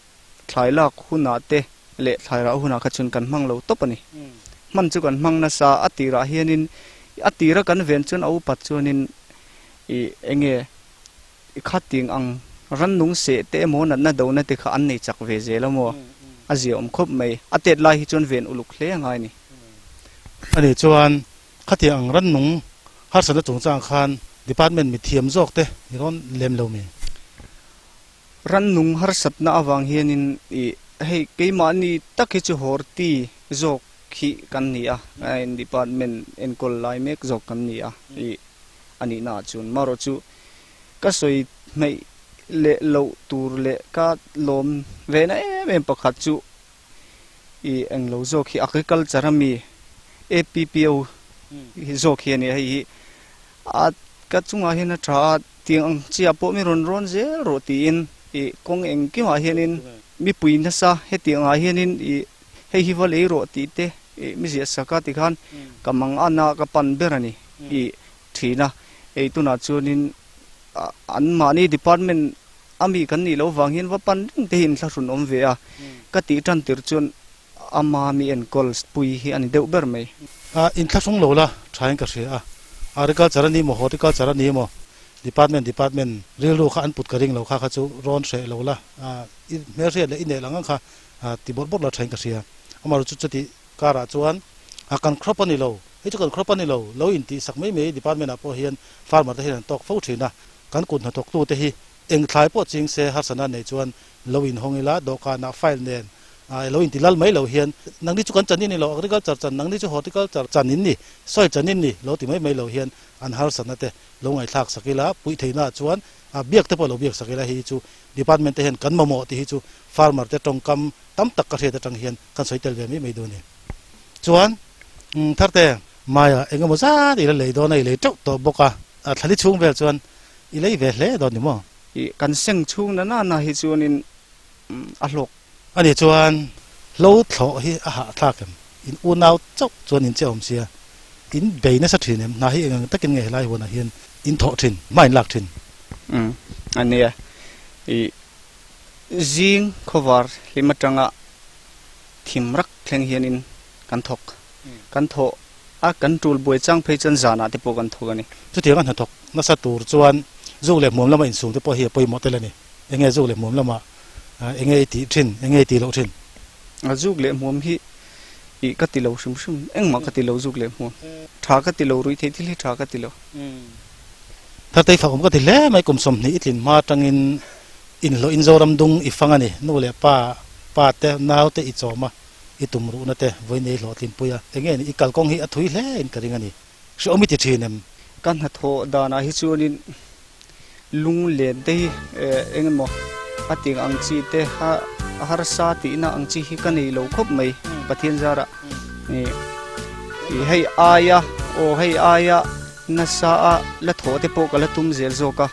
Thlai lak hunah te leh thlai rah hunah kha chuan kan hmang lo tawp a ni. Hman chu kan hmang nasa, a tirah hianin a tira kan ven chuan a upat chuanin ih eng nge i khating ang rannung seh te emaw natna dona te kha an nei chak ve zel a maw? A ziaawm khawp mai. A tet lai hi chuan ven uluk hle a ngai a ni. Ani chuan khatiang ang rannung harsatna chungchang khan department mithiam zawk te i rawn lem lo mi? Rannung harsatna avang hianin ih hei keimahni tak hi chu horti zawk hi kan ni a, department enkawl lai mek zawk kan ni a ih a nihna ah chuan marawh chu ka sawi hmeih leh loh tur leh ka lawm ve na em em pakhat chu ih englo zawk hi agriculture ami APPO zawk hi a ni a, hei hi a ka chungah hian a tha a. Tiang ang chiah pawh mi rawn rawn zel rawh tiin ih kawng engkimah hianin mipui nasa hetiang ah hianin ih hei hi va lei rawh tih te ih mi ziah sak a tikhan ka mang an a ka pan ber a ni ih thin a hei tunah chuanin an mahni department a mi kan nih loh vang hian va pan reng te hi inthlahrun awm ve a ka tih tan tir chuan ama mi enkawl pui hi a ni deuh ber mai. A inthlahrung lo la thain ka hria a, agriculture a ni maw, horticulture a ni maw, department department rilru kha an put ka ring lo kha kha chu rawn hreh lo la, i hmelhriat leh i neih lang ang kha ti bawrh bawrh la thain ka hria. Amaherawhchu chu chutih karah chuan a kan crop a ni lo, hei chu kan crop a ni lo, lo intih sak mai mai department ah pawh hian farmer te hian an tawk fo thin a, kan kut hnathawktu te hi eng thlai pawh ching se harsatna nei chuan lo inhawng ila, dawhkanah file nen lo inti lal mai lo hian nangni chu kan chan in ni lo, agriculture chan, nangni chu horticulture chan in ni, soil chan in ni lo ti mai mai lo hian an harsatna te lo ngaihthlak sak ila, puih theihna ah chuan biak te pawh lo biak sak ila, hei hi chu department te hian kan mamawh tih hi chu farmer te tawngkam tam tak ka hriat atang hian kan sawi tel ve mai mai dawn a ni. Chuan Tharte, Maia eng emaw zat i la lei dawn a, i lei teuh tawh bawk a, thlali chhung vel chuan i lei ve hle dawn ni maw? I kan seng chhung na na na hi chuanin a hlawk. Ani chuan hlo thlawh hi a hahthlak em? In unau chauh chuan in che awm sia, in bei nasa thin em? Hna hi eng ang takin nge helai huanah hian in thawh thin, hma in lak thin? Umm ania, i zing khawvar hlim atanga thim rak thleng hianin kan thawk, kan thawh a, kan tul buai chang phei chuan zanah te pawh kan thawk a ni. Chutianga hnathawk nasa tur chuan zuk leh hmuam lama insum te pawh hi a pawimawh tel a ni. Enge zuk leh hmuam lamah enge i tih thin, enge i tih loh thin? A zuk leh hmuam hi ih ka ti lo hrim hrim, engmah ka ti lo zuk leh hmuam. Tha ka ti lo, ruih theih thil hi tha ka ti lo. Thatei fak awm ka ti hle mai, kum 20 i tlin hma atangin inhlawh in Zoram dung i fang a ni. Nu leh pa, pa te, nau te i chawm a, i tum ruhna te vawi nei hlawhtlin pui a. Enge ni, i kalkawng hi a thui hle in ka ring a ni. Hrehawm i ti thin em? Ka hnathawh danah hi chuanin lunglen te hi eng emaw a tih ang chi te a harsa tihna ang chi hi ka nei lo khawp mai Pathian zarah ih hei aia aw hei aia nasa a la thawh te pawh ka la tum zel zawk a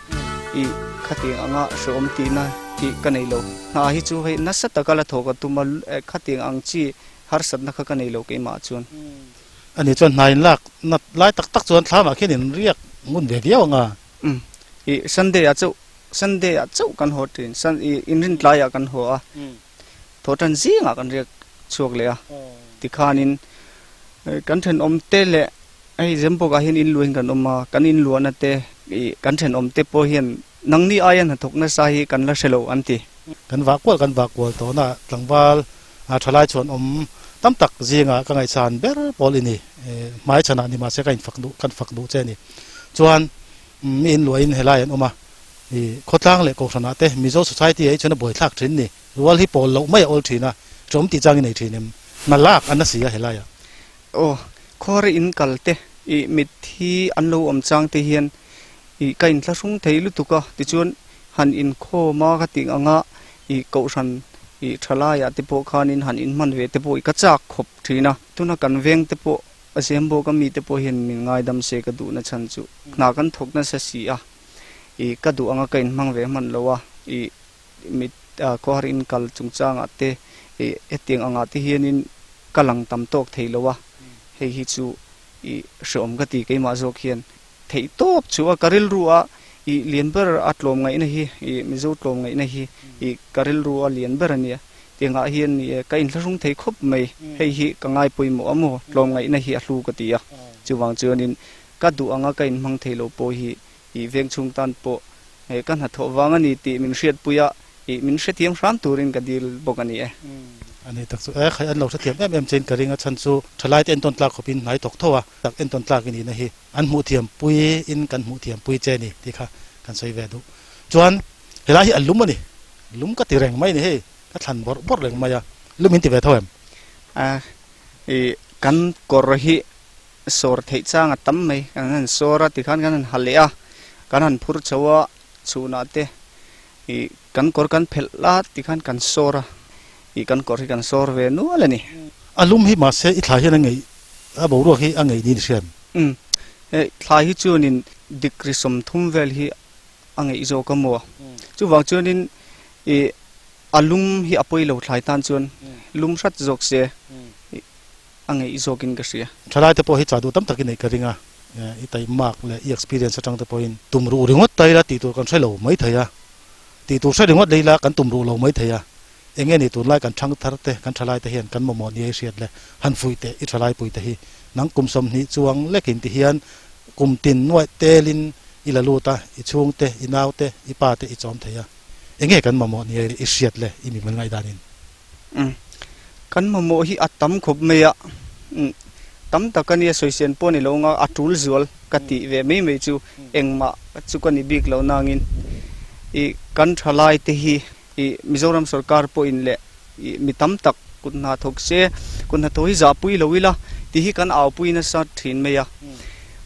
ih khatiang anga hrehawm tihna hi ka nei lo hna hi chu hei nasa taka la thawh ka tum a khatiang ang chi harsatna kha ka nei lo keimah chuan. Ani chuan hna in lak nat lai tak tak chuan thlamah khian in riak ngun ve viau ang a. Umm ih Sunday ah chauh Sunday ah chauh kan haw thin Sun ih inrin tlaiah kan haw a thawhtan zingah kan riak chhuak leh a tikhanin kan thenawm te leh hei Zembawkah hian in luahin kan awm a kan in luahna te ih kan thenawm te pawh hian nangni aia hnathawk nasa hi kan la hre lo an ti. Kan vah kual kan vah kual tawhna tlangval Thalai chuan awm tam tak zingah ka ngaihsan ber pawl i ni. Hmai chhanah ni mahse ka infak duh, kan fak duh che a ni. Chuan mi in luahin helai an awm a, i khawtlang leh kohhranah te Mizo society ah hi chuan a buaithlak thin ni. Rual hi pawl loh mai a awl thin a, ṭawm tih chang i nei thin em? Hna lak an na si a helaiah. Aw, khuar in kal te, i mitthi an lo awm chang te hian i ka inthlahrung thei lutuk a, tichuan han inkhawm a ka tih anga i kohhran i thalaiah te pawh khanin han inhman ve te pawh i ka chak khawp thin a. Tuna kan veng te pawh a zem bawk a mi te pawh hian min ngaidam se ka duhna chhan chu hna kan thawk nasa si a, i ka duh anga ka inhmang ve hman lo a, i mit khawhar in kal chungchangah te i hetiang angah te hianin ka lang tam tawk thei lo a, hei hi chu i hreawm ka ti keimah zawk hian. Theih tawp chu a ka rilru a i lian ber a tlawm ngaihna hi i Mizo tlawm ngaihna hi i ka rilru a lian ber a nia. Tiangah hian ni e ka inthlahrung thei khawp mai. Hei hi ka ngai pawimawh a maw tlawm ngaihna hi a hlu ka ti a. Chuvang chuanin ka duh anga ka inhmang thei lo pawh hi i veng chhung tan pawh ka hnathawh vang a ni tih min hriatpui a I min hrethiam hram turin ka dil bawk a ni e. A ni tak chu e, khai an lo hrethiam em em chein ka ring a chhan chu thalai te entawn tlak khawpin hnai thawk tho a, tak entawn tlak i nihna hi an hmuh thiam pui in kan hmuh thiam pui che ni tih kha kan sawi ve duh. Chuan helai hi a lum a ni, lum ka ti reng mai a ni hei, ka thlan bawrh bawrh reng mai a, lum in ti ve tho em? A, i kan kawr hi sawr theih chang a tam mai, kan han sawr a tikhan kan han ha leh a, kan han phur chho a chhunah te Ih kan kawr kan phelh la tikhan kan sawr a, ih kan kawr hi kan sawr ve nual a ni. A lum hi mahse i thla hian a ngeih, a boruak hi a ngeih niin i hria em? Umm, hei thla hi chuanin degree 30 vel hi a ngeih zawk a maw? Chuvang chuanin ih a lum hi a pawi lo thlai tan chuan lum hrat zawk se ih a ngeih zawkin ka hria. Thalai te pawh hi chah duh tam tak i neih ka ring a, i taihmak leh i experience atang te pawhin tum ruh ringawt ta ila tih tur kan hre lo mai thei a, tih tur hre ringawt leh ila kan tum ruh lo mai thei a, eng nge ni tunlai kan thang thar te, kan thalai te hian kan mamawh nia i hriat le, han fuih teh i thalai pui te hi nang kum 20 chuang lekin ti hian kum tin nuaih telin i la lut a, i chhung te, i nau te, i pa te i chawm thei a, eng nge kan mamawh nia i hriat le i mi hmel ngaihdanin. Umm kan mamawh hi a tam khawp mai a, umm tam tak a nia sawisên pawh a ni lo anga a tul zual ka tih ve mai mai chu engmah chu ka ni bik lo nangin ih kan thalai te hi ih Mizoram sorkar pawhin leh ih mi tam tak kut hna thawk se kut hnathawh hi zahpui lo ila tih hi kan aupui nasa thin mai a,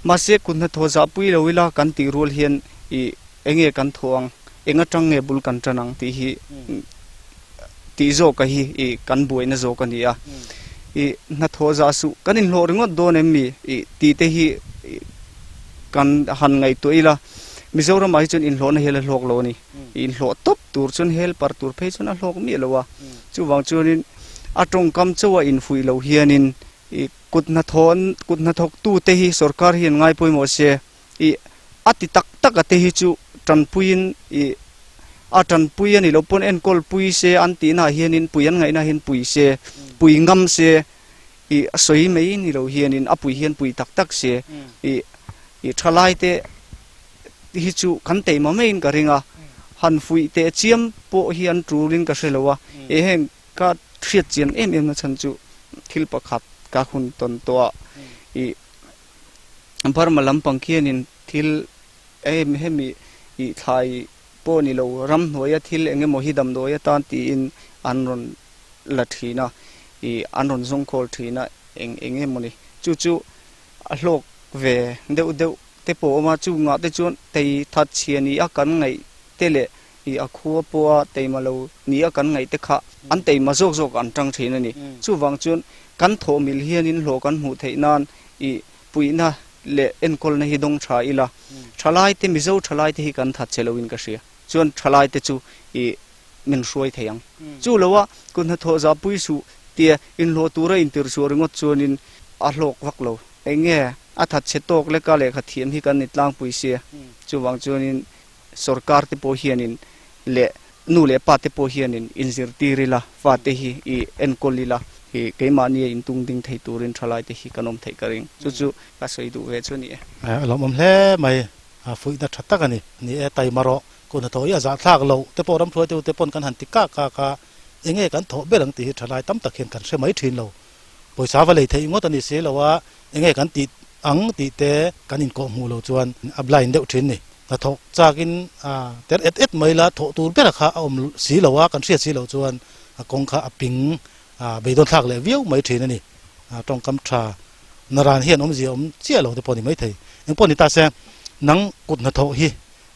mahse kut hnathawh zahpui lo ila kan tih rual hian ih enge kan thawh ang eng atang nge bul kan tan ang tih hi. Tih zawk a hi i kan buaina zawk a ni a. I hnathawh zah suh kan inhlawh ringawt dawn em mi? I tih te hi kan han ngaihtuah ila. Mizoram ah hi chuan inhlawhna hi a la hlawk lo a ni. Inhlawh tawp tur chuan helper tur phei chuan a hlawk miah lo a. Chuvang chuanin a tawngkam chauh a infuih loh hianin i kut hnathawh kut hnathawktu te hi sorkar hian ngai pawimawh se i a ti tak tak a te hi chu tanpuiin i a tanpui a ni lo pawn enkawl pui se an tihna ah hianin pui an ngaihna ah hian pui se pui ngam se i a sawi mai ni lo hianin a pui hian pui tak tak se i i thalai te hi chu kan teihma maiin ka ring a han fuih teh chiam pawh hi an tulin ka hre lo a e heng ka hriat chian em em na chhan chu thil pakhat ka hun tawn tawh a i Burma lampang khianin thil em hemi ih thlai pawh ni lo ramhnuaia thil eng emaw hi damdawi atan tiin an rawn la thin a, ih an rawn zawngkhawl thin a eng eng emaw ni. Chu chu a hlawk ve deuh deuh te pawh a awm a, chungah te chuan tei that chhia ni a kan ngaih te leh ih a khua pawha teima lo ni a kan ngaih te kha an teima zawk zawk an tang thin a ni. Chuvang chuan kan thawh mil hianin hlawh kan hmuh theih nan ih puihna leh enkawlna hi dawng tha ila, thalai te Mizo thalai te hi kan that che loin ka hria. Chuan thalai te chu ih min hruai thei ang. Chu loa kut hnathawh zah pui suh tia inhlawh tura intirchhuah ringawt chuanin a hlawk vak lo. Eng nge a that che tawk leka lehkha thiam hi kan ni tlangpui sia. Chuvang chuanin Sorkar te pawh hianin leh nu leh pa te pawh hianin inzirtir ila, fate hi i enkawl ila, i keimahnia intung ding thei turin thalai te hi kan awm theih ka ring. Chu chu ka sawi duh ve chu a ni e. A lawmawm hle mai, a fuihna tha tak a ni. Ni e, taima rawh, kut hnathawh hi a zahthlak loh te pawh ramhruaitu te pawn kan han ti kak kak a, enge kan thawh ber ang tih hi thalai tam tak hian kan hre mai thin lo. Pawisa va lei theih ngawt a ni si lo a, enge kan tih ang tih te kan inkawh hmuh loh chuan a blind deuh thin ni. Hnathawk chakin ter et et mai la thawh tur bera kha a awm si lo a, kan hriat si loh chuan a kawng kha a ping beidawn thlak leh viau mai thin a ni. Tawngkam tha naran hian awmzia awm chiah lo te pawh a ni maithei. Engpawh ni ta se, nang kut hnathawh hi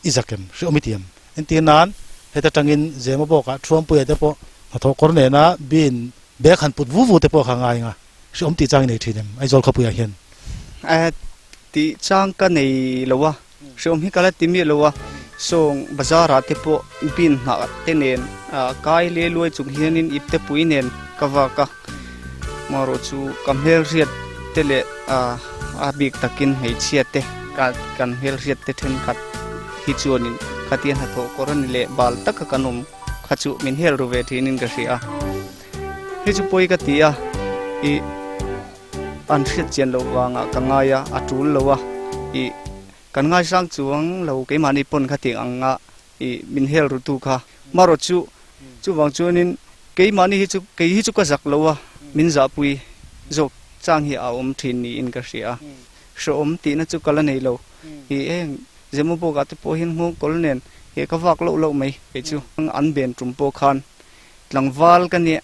i zakem hriawm i tiam. Entir nan heta tangin Zema bawkah Thuampuia te pawh hnathawh kawr nena bin bag han put vu vu te pawh kha ngai nga hriawm tih chang i nei thin em Aizawl khawpuiah hian? Tih chang ka nei lo a, hriawm hi ka la ti miah lo a, sawng bazar ah te pawh bin hnah te nen kai le luai chung hianin ip te pui nen ka vak a, marawh chu ka hmelhriat te leh a bik takin hmeichhia te kan hmelhriat te thenkhat hi chuanin khatia hnathawh kawr a ni leh bal taka kan awm kha chu min hel ru ve thinin ka hria a, hei chu pawi ka ti a ih an hriat chian loh vangah ka ngai a, a tul lo a ih kan ngaisang chuang lo keimahni pawn kha tih ang a ih min hel ru tu kha marawh chu chuvang chuanin keimahni hi chu kei hi chu ka zak lo a min zahpui zawk chang hi a awm thin niin ka hria a hrehawm tihna chu ka la nei lo ih heng Zemabawk ah te pawh hian nghawng kawl nen ih ka vak loh loh mai kei chu an ben tum pawh khan tlangval ka nia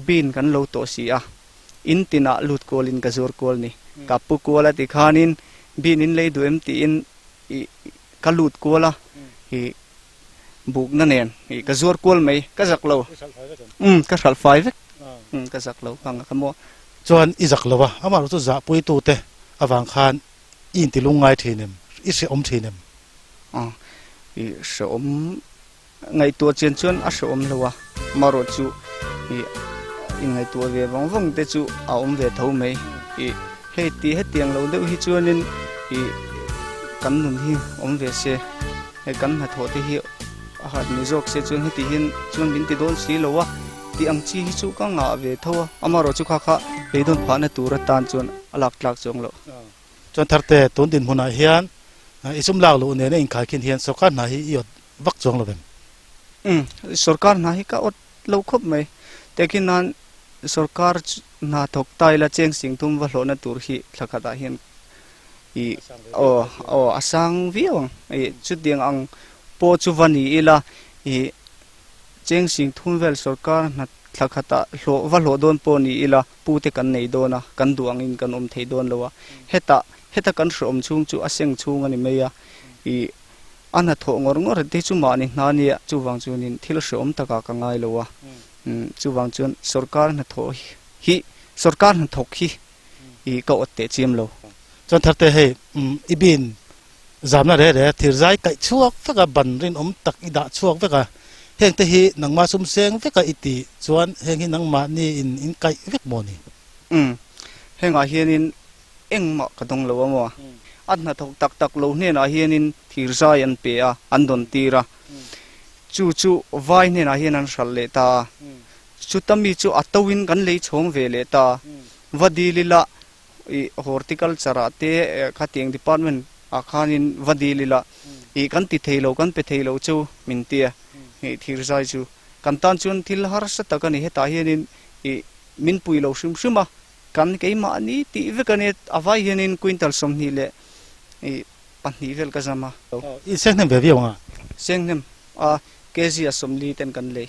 bin kan lo tawh si a in tinah lut kualin ka zuar kual ni ka pu kual a ti khanin bin in lei duh em tiin ih ka lut kual a ih bukna nen ih ka zuar kual mai ka zak lo umm ka hralh fai vek umm ka zak lo ka nga ka maw. Chuan i zak lo a, amah erawh chu zahpui tute avang khan i inti lungngai thin em, i hrehawm thin em? Aw i hrehawm Ngaihtuah chian chuan a hrehawm lo a, marawh chu ih inngaihtuah ve vang vang te chu a awm ve tho mai. Ih hei tih hetiang lo deuh hi chuanin ih kan nun hi awm ve se, hei kan hnathawh te hi a hat ni zawk se chuan heti hian chuan min ti dawn si lo a tih ang chi hi chu ka ngah ve tho a, amarawh chu kha kha beidawn phahna tur atan chuan a lak tlak chuang loh. Chuan Tharte, tun dinhmunah hian i sum lak luh nena inkhaikhin hian sorkar hna hi i awt vak chuang lo vem? Umm, sorkar hna hi ka awt lo khawp mai. Tehkhin nan sorkar hna thawk ta ila cheng sing thum va hlawhna tur hi thla khatah hian i aw aw a sang viau ang. I chutiang ang pawh chu va ni ila i cheng sing thum vel sorkar hna thla khatah hlawh va hlawh dawn pawh ni ila pu te kan nei dawn a, kan duh angin kan awm thei dawn lo a. Hetah heta kan hrehawm chhung chu a seng chhung a ni mai a. I A hnathawh ngawr ngawr te chu mahni hna nia, chuvang chuanin thil hrehawm takah ka ngai lo a. Chuvang chuan sorkar hnathawh hi, sorkar hnathawk hi i ka awt teh chiam lo. Chuan Tharte hei i bin Zamna re re thir zai kaih chhuak vek a, ban rinawm tak i dah chhuak vek a, heng te hi nangmah sum seng vek a i tih chuan heng hi nangmahni in in kaih vek maw ni? Umm, hengah hianin engmah ka dawng lo a maw? A hnathawk tak tak lo hnenah hianin thir zai an pe a, an dawn tir a, chu chu vai hnenah hian an hralh leh ta a, chuta mi chu a to in kan lei chhawng ve leh ta a, va dil ila ih horticulture ah te khatiang department ah khanin va dil ila ih kan ti thei lo kan pe thei lo chu min ti a ih thir zai chu kan tan chuan thil harsa tak a ni hetah hianin ih min pui lo hrim hrim a kan keimahni tih vek a nia a vai hianin quintal 25 leh ih 2 vel ka zam a. I seng hnem ve viau ang a? Seng hnem a kg a 40 ten kan lei.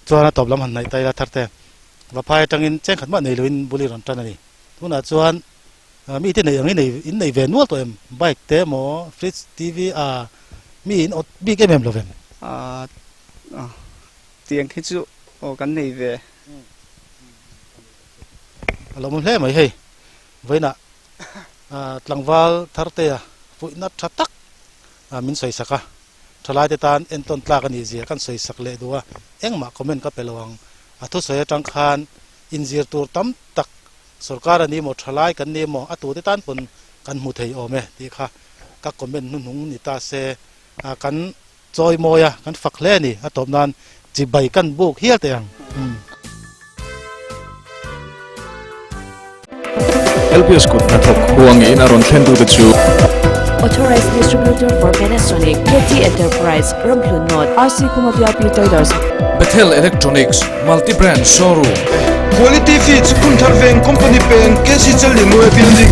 Chuan a tawp lam han hnaih ta ila thar te Vaphai atangin cheng khat mah nei loin bul i rawn tan a ni. Tunah chuan mite nei ang i nei in nei ve nual tawh em? Bike te emaw fridge, TV a mi in awt bik em em lo vem? Ahh tiang khi chu aw kan nei ve. A lawmawm hle mai hei. Vawiinah tlangval Thartea fuihna tha tak min sawisak a. Thalaite tan entawn tlak a nih zia kan sawisak leh duh a, engmah comment ka pe lo ang. A thusawi atang khan inzir tur tam tak sorkar a ni maw, thalai kan ni maw, a tute tan pawn kan hmu thei awm e tih kha ka comment hnuhnung ni ta se. Kan chawi mawi a, kan fak hle a ni. A tawp nan chibai kan buk hial teh ang. LPS kut hnathawk huangin a rawn thlen tute chu. Authorized Distributor for Panasonic, KT Enterprise, Ramhlun North, RC Khuma VIP Traders. Bethel Electronics, Multi Brand Showroom. Quality Feeds, Phunthar Veng Company Peng, KC Challinuai Building.